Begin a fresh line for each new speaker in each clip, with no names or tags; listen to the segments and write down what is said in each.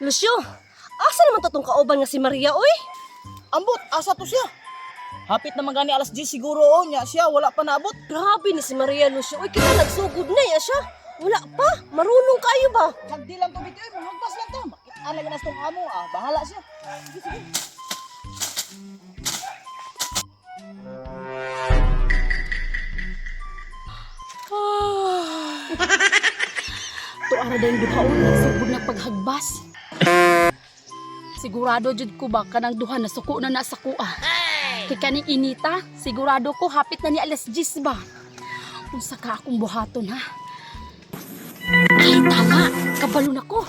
Lucio, asa naman to tong kauban nga si Maria, oy?
Ambot, asa to siya? Hapit naman gani alas 10 siguro oh, nya siya wala pa naabot.
Grabe ni si Maria, Lucio. Oy, kita nagsugod na ya siya. Wala pa, marunong kayo ba?
Sagdi lang to biti, oy, mahagpas lang ta. Makita na ganas tong amo, ah, bahala siya. Sige, sige.
Tuara din duha o nagsugod na paghagbas. Sigurado jud ko ba kanang duha na suko na na sa kuha. Kay kaning inita, sigurado ko hapit na ni alas 10 ba. Unsa ka akong buhaton ha? Ay tama, kabalo na ko.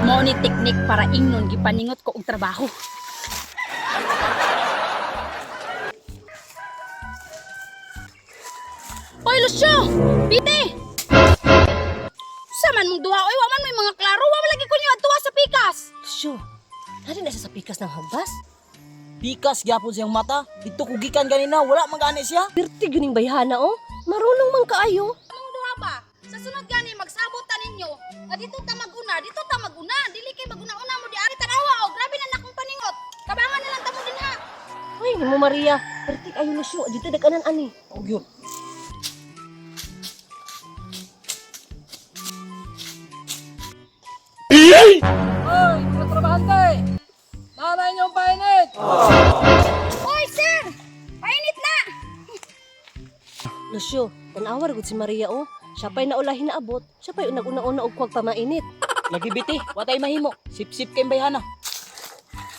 Mao ni teknik para ingnon gipaningot ko og trabaho. Oy, Lucio! Pite! Sa man mong duha, oy, wa man may mga klaro, wa man lagi ko niyo adtuwa sa pikas.
Lucio, nari na siya sa pikas ng hagbas?
Pikas gyapon siyang mata. Dito ko gikan ganina, wala man gani siya.
Pirti gyud ning bayhana, oh. Marunong man kaayo.
Mong duha ba? Sa sunod gani magsabot ta ninyo. Nga dito ta maguna, dito ta maguna. Dili kay maguna-una mo di ari tanawa oh, grabe na nakong paningot. Kabangan na lang ta mo din ha.
Uy, nimo Maria, pirti kayo Lucio, dito daganan ani.
Oh, gyud.
Hoy, mga trabahante! Nanay niyong painit!
Oy, sir! Painit na!
Lucio, tanawa ra gud si Maria, oh. Siya pa'y naulahin na abot, siya pa'y unag-una-una og kuwag pamainit.
Lagi biti, wa tay mahimo. Sip-sip kay bayhana.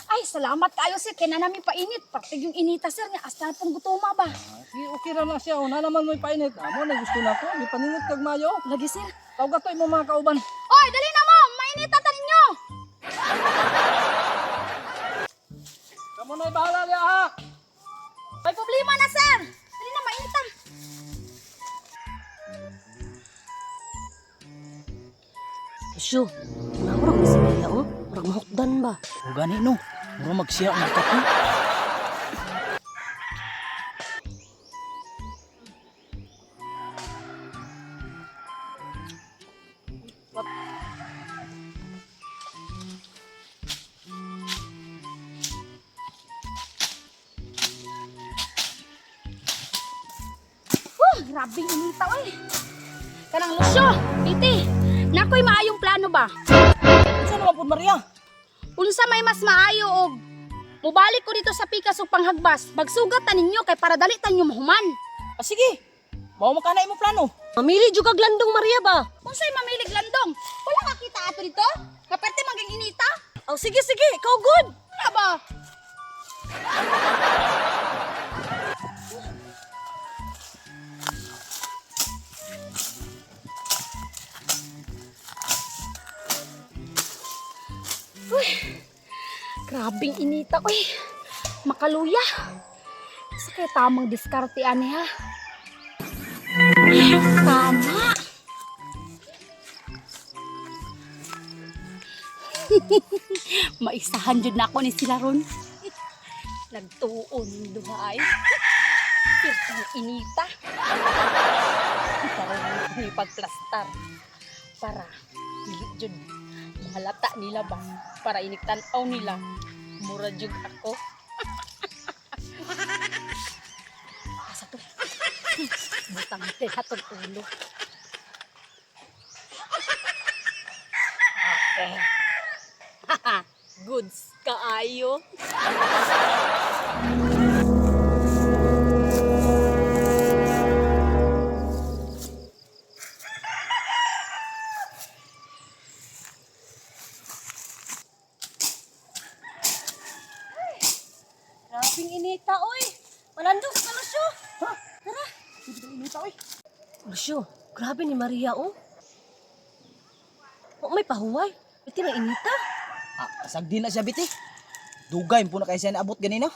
Ay, salamat kayo sir, kay na namin painit. Partig yung inita sir nga hasta pong gutuma ba.
Sige, okay ra na siya. Una naman mo'y painit. Amo na gusto na ko. Gipaningot kag mayo.
Lagi sir.
Tawag to imong mga kauban.
Oy, dali na mo, mainit ta ninyo.
Kamo na'y bahala diha ha.
May problema na sir. Dali na mainit ta.
Lucio, tanawa ra gud si Maria, oh. Murag mahukdan ba?
O gani no. Mura magsiya ang kape.
Huh, grabe inita oy. Kanang Lucio, Piti, nakoy maayong plano ba?
Unsa naman pud Maria?
Unsa may mas maayo og mubalik ko dito sa pikas ug panghagbas. Magsugat ta ninyo kay para dali ta ninyo mahuman.
Ah, sige. Mao man kana imong plano.
Mamili jud kag landong Maria ba?
Unsay mamilig landong? Wala ka kita ato dito? Kaperte maging inita?
Oh, sige sige, ikaw good.
Wala ba? Uy, grabing inita, uy. Makaluya. Sa kaya tamang diskarte ani ha. Tama. Maisahan jud na ako ni sila ron. Nagtuon duha ay. Pirtang inita. Karon ni pagplastar para dili jud mahalata nila ba para iniktan-aw nila mura jud ako. Asa to? Butang hatong ulo. Okay.
Goods kaayo. Grabing inita, oy. Malandong sa Lucio.
Ha? Tara. Sige inita oy.
Lucio, grabe ni Maria, oh. Oh, may pahuway. Iti ng inita.
Ah, sagdi na siya biti. Dugay po na kay siya naabot ganina.